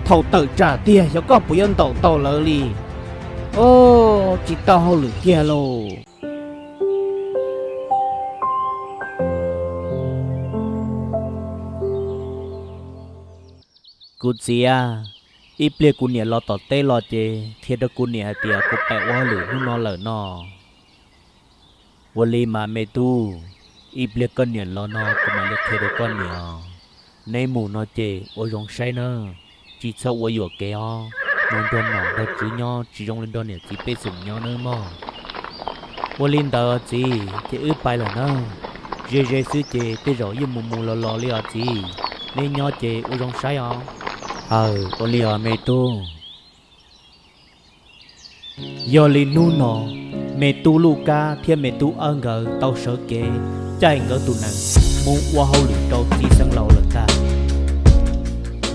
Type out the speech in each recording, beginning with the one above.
Thaum tawm tsam tiag xyov koj puas yuav ntaus tau lawv li. Os, tsis tau hauj lwm kiag lauj. Kuv txiv, ib pliag kuv niam los tom teb los ces qhia rau kuv niam hais tias kuv pais ua hauj lwm hnub no lawm no. Ua li mas me tub, ib pliag koj niam los no kuv mam li qhia rau koj niam. Neb mus no ces ua zoo saib na, tsis txhob ua yuam kev os. Mus nrog nom nrog tswv nyob tsis zoo li nrog niam txiv pej xeem nyob nawb mog. Ua li ntawd txiv, ces wb pais lawm nawb. Ze ze xwb ces tej zaum yeej mus mus los los li os txiv. Neb nyob ces ua zoo saib os. Aw, ua li os me tub. Yog li hnub no, me tub Luj Kab thiab me tub Awb nkawd tau sawv kev caij nkawd tus nees mus ua hauj lwm rau txiv xeev laus lawm ntag.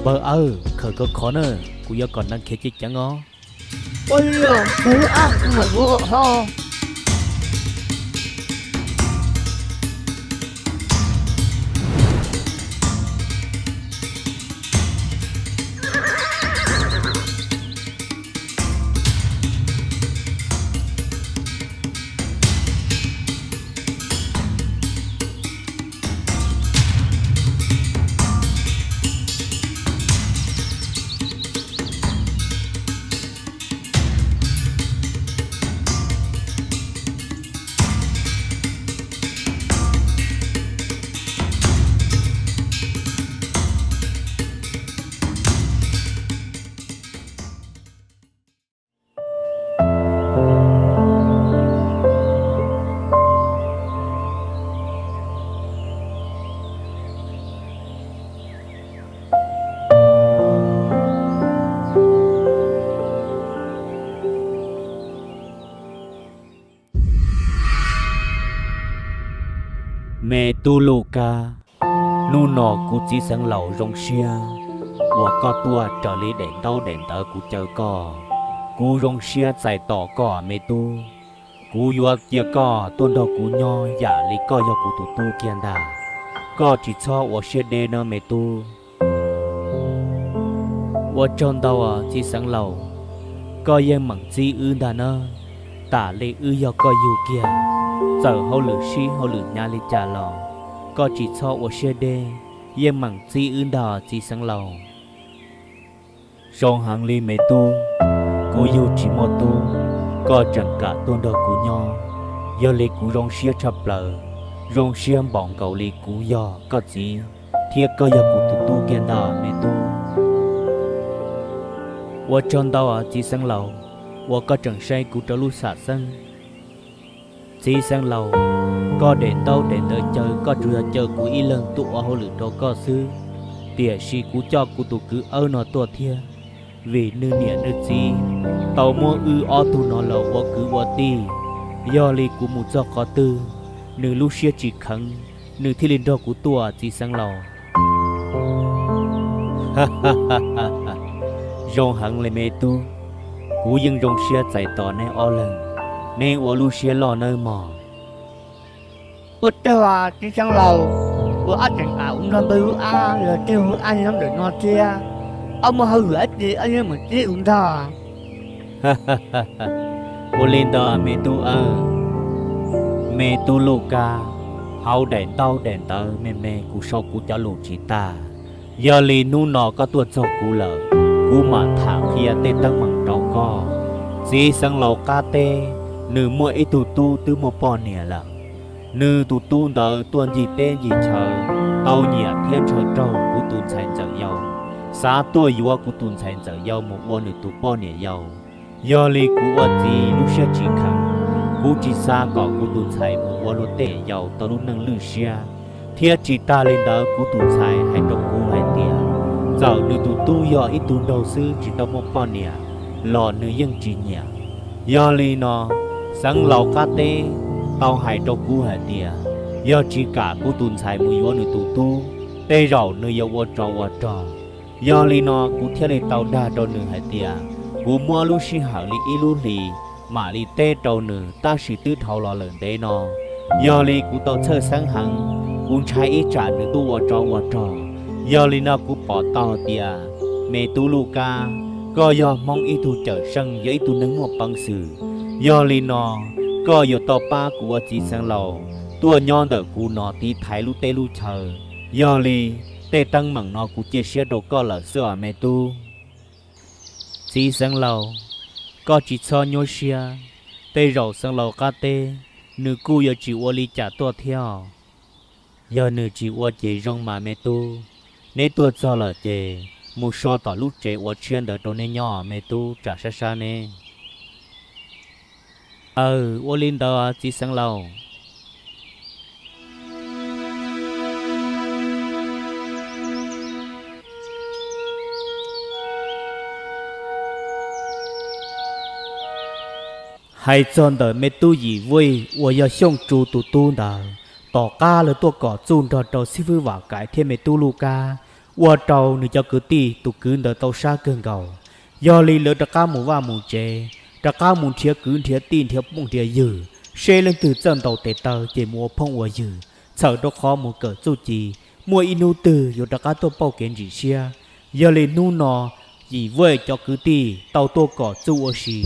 Npawg Awb, khawm khov khov na, kuv yuav kom nees khiav ceev ceev os. Me tub Luj Kab, hnub no kuv txiv xeev laus zoo siab uas koj tuaj raws li daim ntaub daim ntawv kuv caw koj. Kuv zoo siab txais tos koj me tub. Kuv yuav cia koj tuaj nrog kuv nyob yam li koj yog kuv tus tub kiag ntag. Koj tsis txhob ua siab deb nawb me tub. Ua tsaug ntau txiv xeev laus, koj yeej meem txib wb ntag nawb. Tas li wb yog koj yug kiag, txawm hauj lwm sib hauj lwm hnyav li cas los koj tsis txhob ua siab deb, yeej meem txib wb ntag txiv xeev laus. Zoo heev li me tub, kuv yug tsis muaj tub, koj tseem kam tuaj nrog kuv nyob, yog li kuv zoo siab tshaj plaws, zoo siab npaum nkaus li kuv yog koj txiv thiab koj yog kuv tus tub kiag ntag me tub. Ua tsaug ntau txiv xeev laus uas koj tseem saib kuv rau lub xam xeeb. Txiv xeev laus, koj daim ntaub daim ntawv caw koj tsuas yog caw kuv ib leeg tuaj ua hauj lwm rau koj xwb, tiam sis kuv coj kuv tus kwv Awb no tuaj thiab, vim nws niam nws txiv tau muab wb ob tug no los ua kwv ua tij. Yog li kuv mus txog qhov twg, nws lub siab tsis kheev, nws thiaj li nrog kuv tuaj txiv xeev laus. Zoo heev li me tub, kuv yeej zoo siab txais tos neb ob leeg, neb ua lub siab loj nawb mog. Ua tsaug txiv xeev laus, ua ob tseem kam ua nrog npawg Luj Kab los tij Luj Kab nyob ntawm no thiab, ob muaj hauj lwm dab tsi ob yeej meem txib ua nrog. Ua li ntawd me tub Awb, me tub Luj Kab, hauv daim ntaub daim ntawv me me kuv sau kuv cov lus tsis tag. Yog li hnub no koj tuaj txog kuv lawm, kuv mam tham qhia tej teeb meem rau koj. Txiv xeev laus qab teb, nws muaj ib tug tub twb muaj poj niam lawm. Nws tus tub ntawd tuaj ncig teb ncig chaw, tau nyiam thiab ntshaw raug kuv tus ntxhais ntxawm yau, xav tuaj yuav kuv tus ntxhais ntxawm yau mus ua nws tus poj niam yau. Yog li kuv ua txiv lub siab tsis kheev, kuv tsis xav kom kuv tus ntxhais mus ua luag tej yau tau lub neej lwj siab. Thiab tsis tag li ntawd kuv tus ntxhais hais rau kuv hais tias, txawm nws tus tub yog ib tug nraug xwb tsis tau muaj poj niam los nws yeej tsis nyiam. Yog li no, xeev laus qab teb tau hais rau kuv hais tias, yog tsis kam kuv tus ntxhais mus yuav nws tus tub, tej zaum nws yuav ua tsov ua rog. Yog li no kuv thiaj li tau dag rau nws hais tias, kuv muab lub sij hawm li ib lub hlis mam li teb rau nws, tab sis twb dhau los lawm ntev no. Yog li kuv tau txhawj xeeb heev, kuv ntshai ib tsam nws tuaj ua tsov ua rog. Yog li no kuv pom tau tias Me tub Lub Kab, koj yog Hmoob ib tug cawm seej, yog ib tug neeg muaj peev xwm. Yog li no, koj yuav tau pab kuv ua txiv xeev laus tuaj nyob ntawm kuv no tiv thaiv lub teb lub chaw. Yog li, tej teeb meem no kuv cia siab rau koj lawm xwb os me tub. Txiv xeev laus, koj tsis txhob nyuaj siab, tej zaum xeev laus qab teb nws kuj yuav tsis ua li cas tuaj thiab os. Yog nws tsis ua ces zoo mas me tub, neb tuaj txog lawm ces mus so tom lub tsev uas tshiab ntawd rau neb nyob me tub, tsam sab sab neb. Aw, ua li ntawd txiv xeev laus. Hais txog ntawm me tub Yim Vij uas yog Xyooj Tsu tus tub ntawd, tom qab lawv tuaj kom txuj nrog rau xib fwb Vam Kaiv thiab me tub Lub Kab, ua rau nws cov kwv tij tus kwv ntawd tau sab kawg nkaus. Yog li lawv rov qab mus vaj mus tsev, rov qab mus nrhiav kwv nrhiav tij nrhiav phooj nrhiav ywg, seb leej twg txawj ntaus tes taw ces mus ua phooj ua ywg, txhawm rau qhov mus kawm txuj ci, muaj ib hnub twg yuav rov qab tuaj pauj kev ntsim siab. Yog li hnub no, Yim Vij cov kwv tij tau tuaj kom txuj ua si.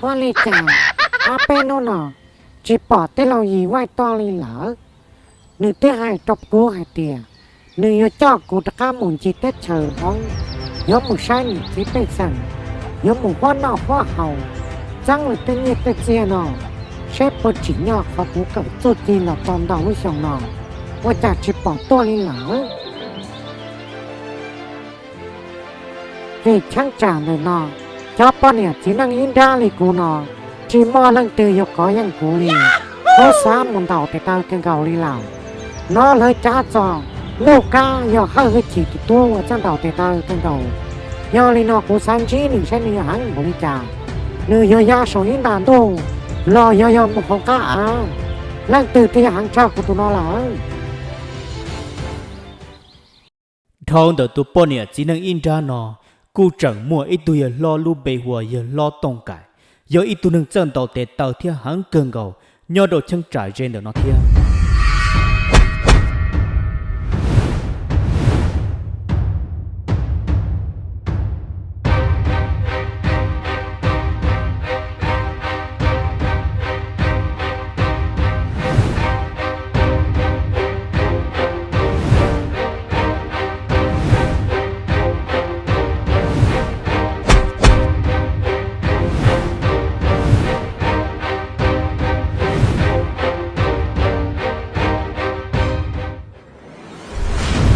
Ua li cas ob peb hnub no tsis pom tij laug Yim Vij tuaj li lawm? Nws twb hais rau kuv hais tias nws yuav coj kuv rov qab mus ncig teb chaws Hmoob, yuav mus saib niam txiv pej xeem, yuav mus huab noj huab haus, txeeb lawv tej nyiaj tej txiag no, saib puas tsim nyog qhov kuv kawm txuj ci los tau ntau lub xyoo no, ua cas tsis pom tuaj li lawm? Vim cheeb tsam ntawm no, cov poj niam txiv neej ib nrab li kuv no, tsis muaj leej twg yuav kov yeej kuv li. Kuv xav mus ntaus tes taw kawg nkaus li lawm. Hnov lawv cab txog Lub Kab yog Hawj Hwj Chim tus tub uas txawj ntaus tes taw kawg nkaus. Yog li no kuv xav ntsib nws saib nws yog heev npaum li cas, nws yuav ya saum ib nta ntuj los yog yog mus hauv qab av, leej twg thiaj yog heev tshaj kuv tus no lawm. Dhau ntawm tus poj niam txiv neej ib nrab no, kuj tseem muaj ib tug yawg hlob lub npe hu ua yawg hlob Tooj Kaim, yog ib tug neeg txawj ntaus tes taw thiab heev kawg nkaus nyob rau cheeb tsam ze ntawm no thiab.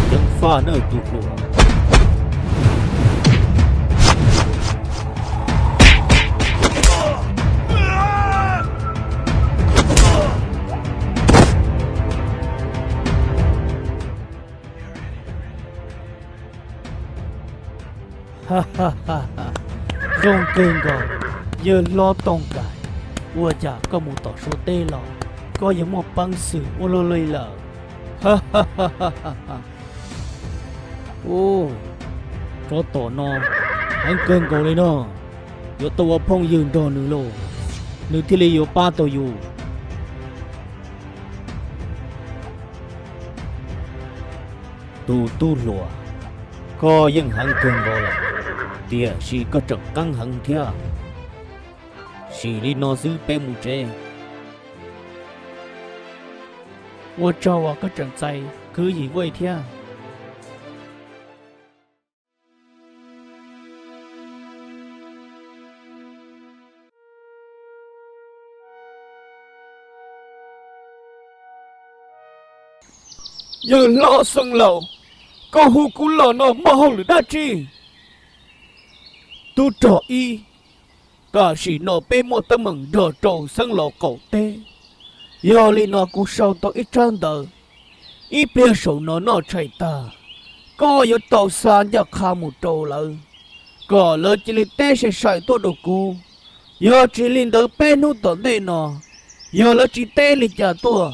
Ceev faj nawj tus hluas. Zoo kawg nkaus, yawg hlob Tooj Kaim, ua cas koj mus tom Suav teb los koj yuav muaj peev xwm ua luaj li lawm? Ub, tsov tom no heev kawg nkaus li no, yuav tau ua phooj ywg nrog nws lauj, nws thiaj li yuav pab tau yus. Tus tub hluas, koj yeej heev kawg nkaus lawm, tiam sis koj tseem qeeb heev thiab. Sim li no xwb peb mus tsev. Ua tsaug uas koj tseem txais kwv Yim Vij thiab. Yawg hlob Xeev Laus, koj hu kuv los no muaj hauj lwm dab tsi? Tub rog ib, tam sim no peb muaj teeb meem nrog rau Xeev Laus qaum teb, yog li no kuv sau tau ib tsab ntawv, ib pliag saum no noj tshais tag, koj yuav tau xa ncaj qha mus rau lawv, kom lawv cia li teb sai sai tuaj rau kuv. Yog tsis li ntawd peb hnub tom ntej no, yog lawv tsis teb li cas tuaj,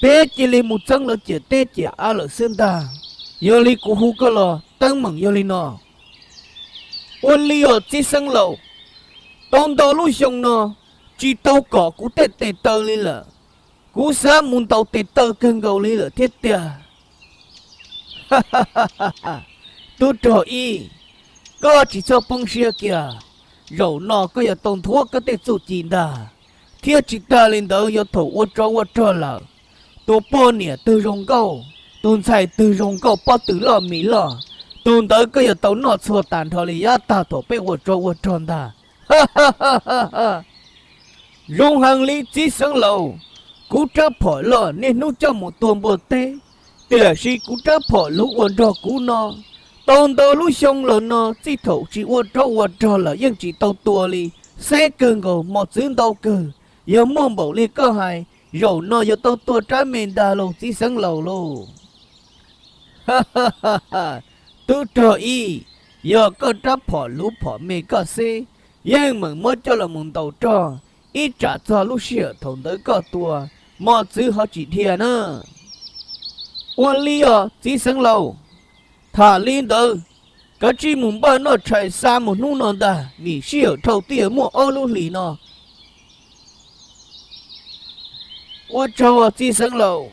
peb cia li mus txeeb lawv ciam teb ciam av lawm xwb ntag. Yog li kuv hu koj los teeb meem yog li no. Ua li os txiv xeev laus, tau ntau lub xyoo no tsis tau kom kuv tej tes taw li lawm. Kuv xav mus ntaus tes taw kawg nkaus li lawm thiab tiag. Tub rog ib, koj tsis txhob poob siab kiag. Zaum no koj yuav tau nthuav koj tej txuj ci ntag, thiab tsis tag li ntawd yuav thaum ua tsov ua rog lawm, tus poj niam twg zoo nkauj, tus ntxhais twg zoo nkauj pob tw loj mis loj, tus ntawd koj yuav tau noj txhua tas nrho li yav tag thaum peb ua tsov ua rog ntag. Zoo heev li txiv xeev laus, kuv rab phom loj niaj hnub coj mus tua npua teb, tiam sis kuv rab phom luv uas nrog kuv no, tau ntau lub xyoo los no txij thaum tsis ua tsov ua rog lawm yeej tsis tau tua li. Xeb kawg nkaus, mos txwv ntau kawg. Yog muaj npaum li koj hais, zaum no yuav tau tua rab me ntag lauj txiv xeev laus lauj. Tub rog ib, yog koj rab phom luv phom me koj xeb, yeej meem muab coj los mus ntaus rog, ib tsam txog lub sij hawm thaum ntawd koj tua, mos txwv ho tsis dhia na. Ua li os txiv xeev laus, tham li ntawd, kav tsij mus npaj noj tshais xa mus hnub no ntag, vim sij hawm dhau twb yuav muaj ob lub hlis no. Ua tsaug txiv xeev laus.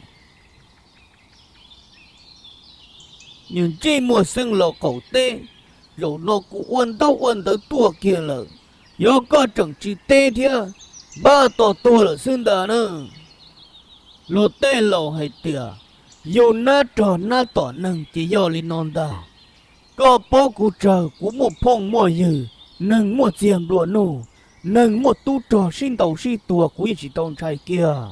Nws ntsej muag xeev laus qaum teb, zaum no kuv ua ntaub ua ntawv tuaj kiag lawm, yog koj tseem tsis teb thiab, npaj tos tuag lawm xwb ntag na. Luag tej laus hais tias, yug nab rog nab tom neeg ces yog li no ntag. Koj paub kuv tsawg, kuv muaj phooj muaj ywg, neeg muaj txiag nplua nuj, neeg muaj tub rog sib ntaus sib tua kuv yeej tsis tau ntshai kiag.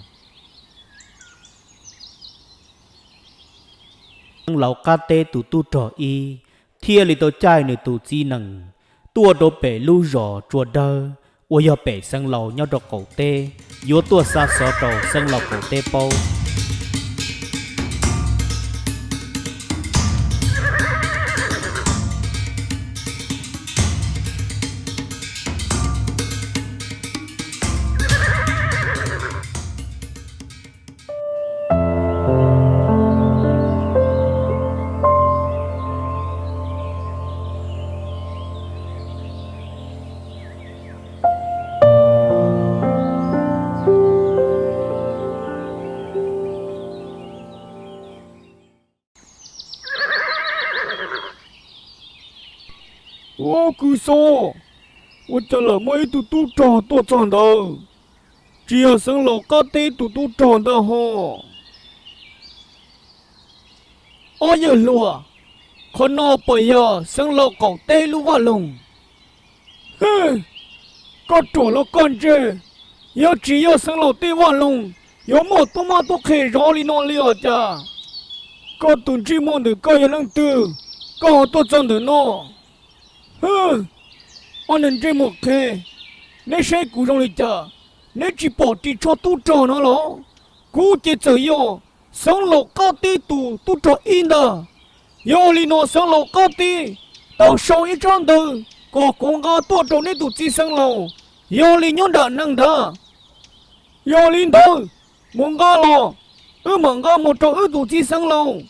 Xeev laus qab teb tus tub rog ib thiaj li tau caij nws tus txiv nees tuaj rau pem lub zos Tsua Dawb uas yog pem xeev laus nyob rau qaum teb, yuav tuaj xa xov rau xeev laus qaum teb paub. Ua kws xo, ua cas lam muaj ib tug tub rog tuaj txog ntawd? Tsis yog xeev laus qab teb tus tub rog ntawd ho? Ob yawg hluas, qhov no puas yog xeev laus qaum teb lub vaj loog? Hwj, koj ruam los koj ntse, yog tsis yog xeev laus tej vaj loog, yuav muaj tub mab tub qhe zov li no li os cas? Koj tus ntsej muag ntawm koj yog leej twg, koj ho tuaj txog ntawm no? Hwj, ob niag ntsej muag qhe, neb saib kuv zoo li cas? Neb tsis pom ris tsho tub rog no los? Kuv ces txawm yog xeev laus qab teb tus tub rog ib ntag. Yog li no xeev laus qab teb tau sau ib tsab ntawv kom kuv nqa tuaj rau neb tus txiv xeev laus, yog li nyob nram neeg ntawd. Yog li ntawd, mus nqa los, wb mam nqa mus rau wb tus txiv xeev laus.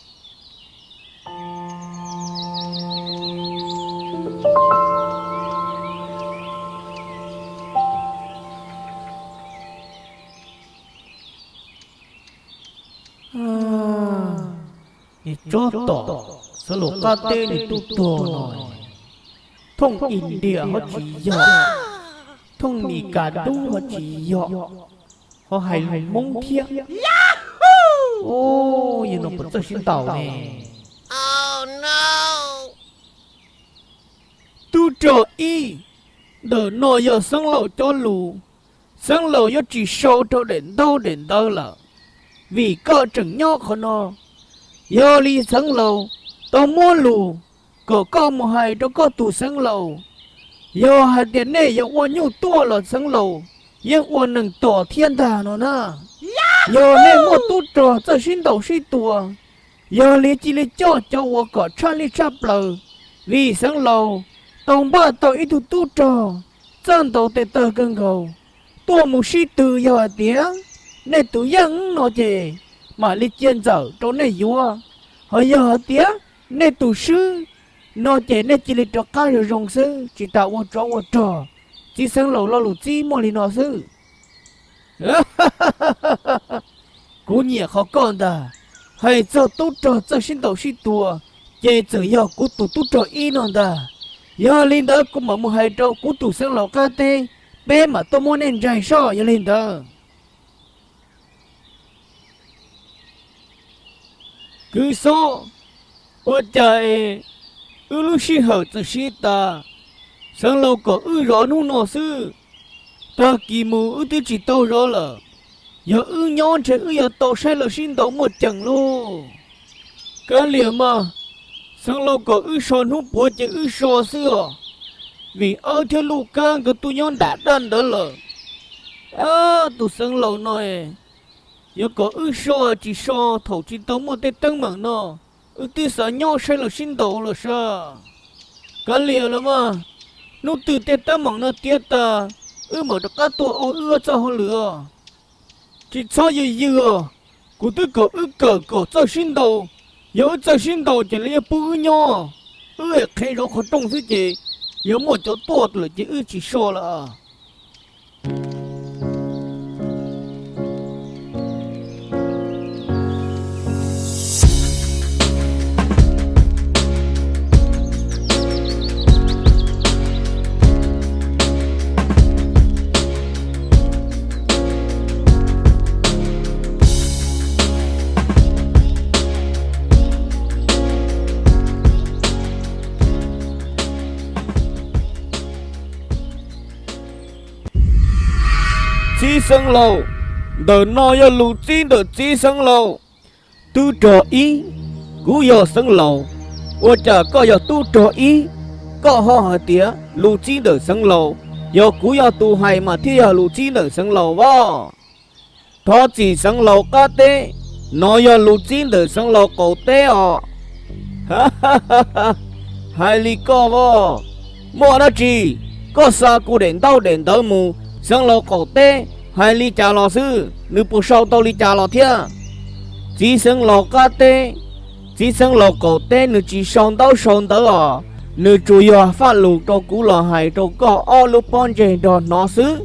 Niag tsov tom, xeev laus qab teb nws tub rog no, thooj India ho tsis yog, thooj Mis Kas dub ho tsis yog, ho hais lus Hmoob thiab. Yog no puas txawj sib ntaus ne? Tub rog ib, ntawm no yog xeev laus cov lus, xeev laus yuav tsis sau rau daim ntaub daim ntawv lawm, vim koj tseem nyob qhov no. Yog li xeev laus tau muab lus kom koj mus hais rau koj tus xeev laus, yog hais tias nej yuav ua nyuj tuaj los xeev laus yeej ua neeg tos thiab ntag no na. Yog nej muaj tub rog txawj sib ntaus sib tua, Yog li cia li coj cov uas kom tshaj lij tshaj plaws, vim xeev laus tau npaj tau ib tug tub rog txawj ntaus tes taw kawg nkaus tuaj mus sib tw. Yog hais tias nej tus yeej no ces mam li cia ntxawm rau nej yuav, ho yog hais tias nej tus swb no ces nej cia li rov qab zoo zoo xwb, tsis tas ua tsov ua rog. Txiv xeev laus lo lus txib muaj li no xwb. Kuv nyiam qhov koj ntag. Hais txog tub rog txawj sib ntaus sib tua, ces txawm yog kuv tus tub rog ib no ntag. Yog li ntawd kuv mam mus hais rau kuv tus xeev laus qab teb, peb mam tuaj muab nej ntsaig soj. Yog li ntawd, kwv Xob, ua cas es wb lub sij hawm txawm sib tas, xeev laus kom wb zov hnub no xwb, tag kis mus wb twb tsis tau zov lawm. Yog wb nyob ntshe wb yuav tau saib lawv sib ntaus muaj ceem lauj. Kav liam mas, xeev laus kom wb so hnub puav ces wb so xwb os, vim Awb thiab Luj Kab nkawd tuaj nyob nram daj ntawd lawm. Ab, tus xeev laus no, yog kom wb so tsis so thaum tsis tau muaj tej teeb meem no, wb twb xav nyob saib lawv sib ntaus lawm sas. Kav liam los mas, hnub twg tej teeb meem no tiav tas, wb mam rov qab tuaj ua wb txoj hauj lwm os. Tsis txhob yws yws os, kuv twb kom wb kawm kom txawj sib ntaus, yog wb txawj sib ntaus ces lawv yuav pub wb nyob. Wb qhev zov qhov rooj xwb ces yog muaj cov tuaj lawm ces wb tsis so lawm. Txiv xeev laus, ntawm no yog lus txib ntawm txiv xeev laus. Tub rog ib, kuv yog xeev laus, ua cas koj yog tub rog ib? Koj ho hais tias lus txib ntawm xeev laus, yog kuv yog tus hais mas thiaj yog lus txib ntawm xeev laus as. Thov txim xeev laus qab teb, no yog lus txib ntawm xeev laus qaum teb os. Hais li koj as, muaj dab tsi? Koj xa kuv daim ntaub daim ntawv mus, xeev laus qaum teb hais li cas los xwb, nws puas sau tau li cas los thiab? Txiv xeev laus qab teb, txiv xeev laus qaum teb nws tsis sau ntaub sau ntawv os, nws tsuas yog faj lus rau kuv los hais rau koj ob lub pob ntseg nrog hnov xwb.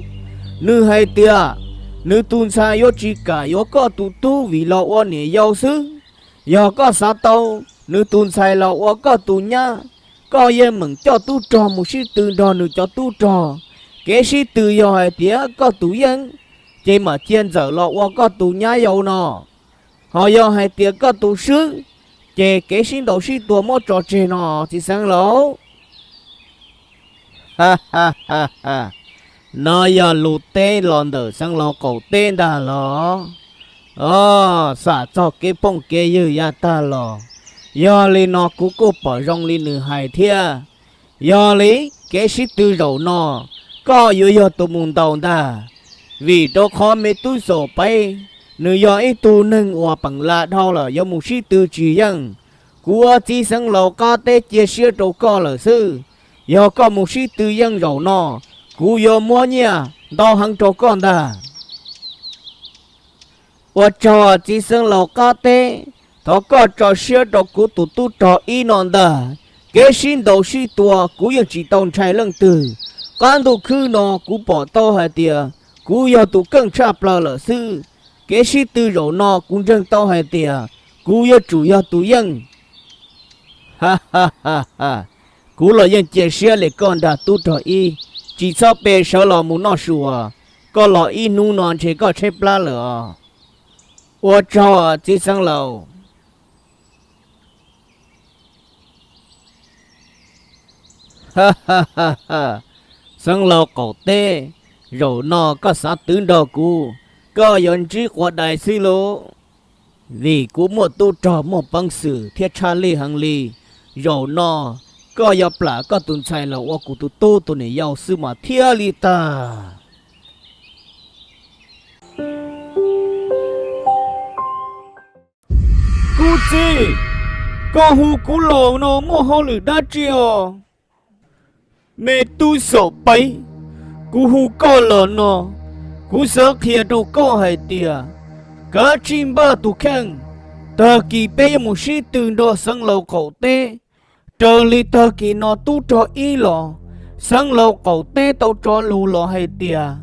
Nws hais tias nws tus ntxhais yuav tsis kam yuav koj tus tub vim los ua niam yau xwb. Yog koj xav tau nws tus ntxhais los ua koj tus nyab, koj yeej meem coj tub rog mus sib tw nrog nws cov tub rog. Kev sib tw yog hais tias koj tus yeej, ces mam cia ntxawm los ua koj tus nyab yau no. Ho yog hais tias koj tus swb, ces kev sib ntaus sib tua muab tso tseg no, txiv xeev laus. No yog lus teb los ntawm xeev laus qaum teb ntag los? Os, xam txog kev phooj kev ywg yav tag los, yog li no kuv kuj pom zoo li nws hais thiab. Yog li, kev sib tw zaum no, koj yuav yog tus mus ntaus ntag, vim rau qhov me tub Xaum Paib nws yog ib tug neeg uas peem la dhau lawm yuav mus sib tw tsis yeej. Kuv ua txiv xeev laus qab teb cia siab rau koj lawm xwb. Yog koj mus sib tw yeej zaum no, kuv yuav muab nyiaj ntau heev rau koj ntag. Ua tsaug txiv xeev laus qab teb, thov koj tso siab rau kuv tus tub rog ib no ntag. Kev sib ntaus sib tua kuv yeej tsis tau ntshai leej twg. Qab ntuj khwb no kuv pom tau hais tias kuv yog tus keej tshaj plaws lawm xwb. Kev sib tw zaum no kuv ntseeg tau hais tias kuv yuav tsum yog tus yeej. Kuv los yeej cia siab li koj ntag tub rog ib, tsis txhob pe sawv los mus noj su as, koj los ib hnub no ntshe koj tshaib plab lawm os. Ua tsaug txiv xeev laus. Xeev laus qaum teb, zaum no koj xav twv nrog kuv, koj yuav ntsib quav dais xwb lauj. Vim kuv muaj tub rog muaj peev xwm thiab tshaj lij heev li, zaum no koj yuav plam koj tus ntxhais los ua kuv tus tub tus niam yau xwb mas thiaj li tag. Kuv txiv, koj hu kuv los no muaj hauj lwm dab tsi os? Me tub Xaum Paib, kuv hu koj los no, kuv xav qhia rau koj hais tias, kav tsij npaj tus kheej, tag kis peb yuav mus sib tw nrog xeev laus qaum teb. Raws li tag kis no tub rog ib los, xeev laus qaum teb tau tso lus los hais tias,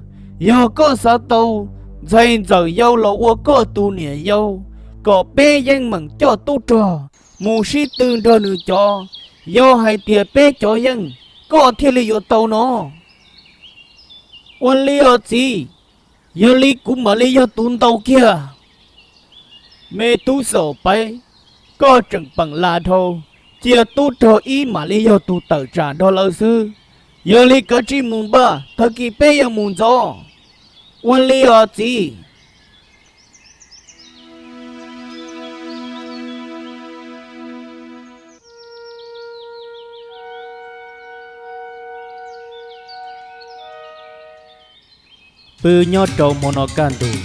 yog koj xav tau ntxhais ntxawm yau los ua koj tus niam yau, kom peb yeej meem coj tub rog mus sib tw nrog nws cov, yog hais tias peb cov yeej, koj thiaj li yuav tau no. Ua li os txiv, yog li kuv mam li yog tus ntaus kiag. Me tub Xaum Paib, koj tseem peem lam dhau, cia tub rog ib mam li yog tus tawm tsam nrog lawv xwb. Yog li kav tsij mus npaj, tag kis peb yuav mus ntxov. Ua li os txiv. Pw nyob rau hmo no kaj ntug,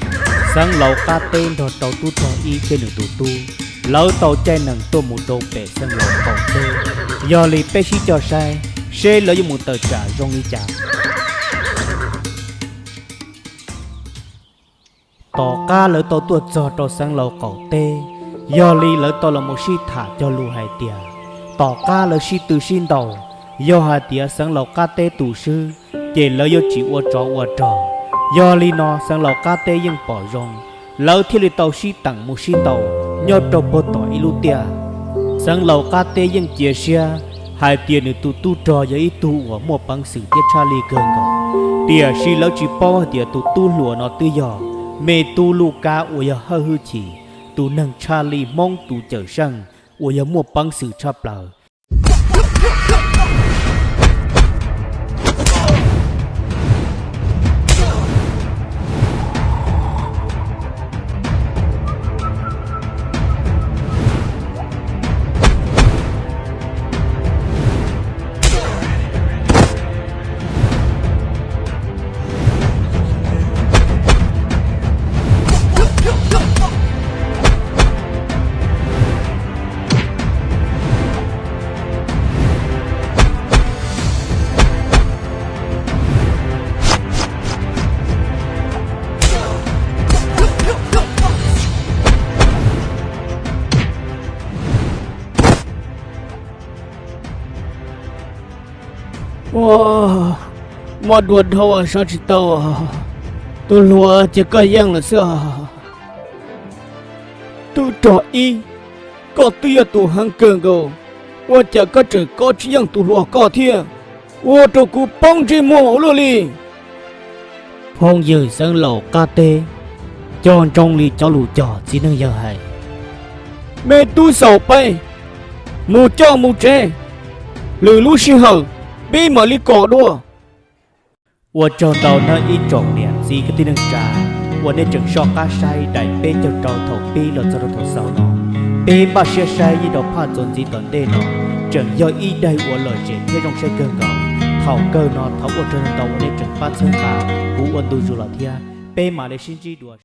xeev laus qab teb nrog rau tub rog ib thiab nws tus tub, lawv tau caij nees tuaj mus rau pem xeev laus qaum teb. Yog li peb sib coj saib, seb lawv yuav mus tawm tsam zoo li cas. Tom qab lawv tau tuaj txog rau xeev laus qaum teb, yog li lawv tau los mus sib tham cog lus hais tias, tom qab lawv sib tw sib ntaus, yog hais tias xeev laus qab teb tus swb, ces lawv yuav tsis ua tsov ua rog. Yog li no xeev laus qab teb yeej pom zoo, lawv thiaj li tau sib teem mus sib ntaus nyob rau puag tom ib lub tiaj. Xeev laus qab teb yeej cia siab hais tias nws tus tub rog yog ib tug uas muaj peev xwm thiab tshaj lij kawg nkaus, tiam sis lawv tsis paub hais tias tus tub hluas no twb yog me tub Luj Kab uas yog Hawj Hwj Chim, tus neeg tshaj lij Hmoob tus cawm seej uas yog muaj peev xwm tshaj plaws. Ua, muaj dua dhau sab tsis tau, tus hluas ces koj yeej lawm xwb. Tub rog ib, koj twb yog tus heev kawg nkaus, ua cas koj tseem kov tsis yeej tus hluas koj thiab, ua rau kuv poob ntsej muag ua luaj li. Phooj ywg xeev laus qab teb, cog ntsoov li cov lus cog txiv neej yawg hais. Me tub Xaum Paib, mus coj mus tsev, lwm lub sij hawm peb mam li kom dua. Ua tsaug ntau nawb ib tsoom niam txiv kwv tij neej tsa uas nej tseem soj qab saib daim peb caug rau thaum pib los txog rau thaum xaus no. Peb npaj siab saib nyob rau phaj txuas ntxiv tom ntej no, tseem yog ib daim uas lom zem thiab zoo saib kawg nkaus. Thaum kawg no thov ua tsaug ntau uas nej tseem pab txhawb nqa kuv ua ntu zus los thiab. Peb mam li sib ntsib dua.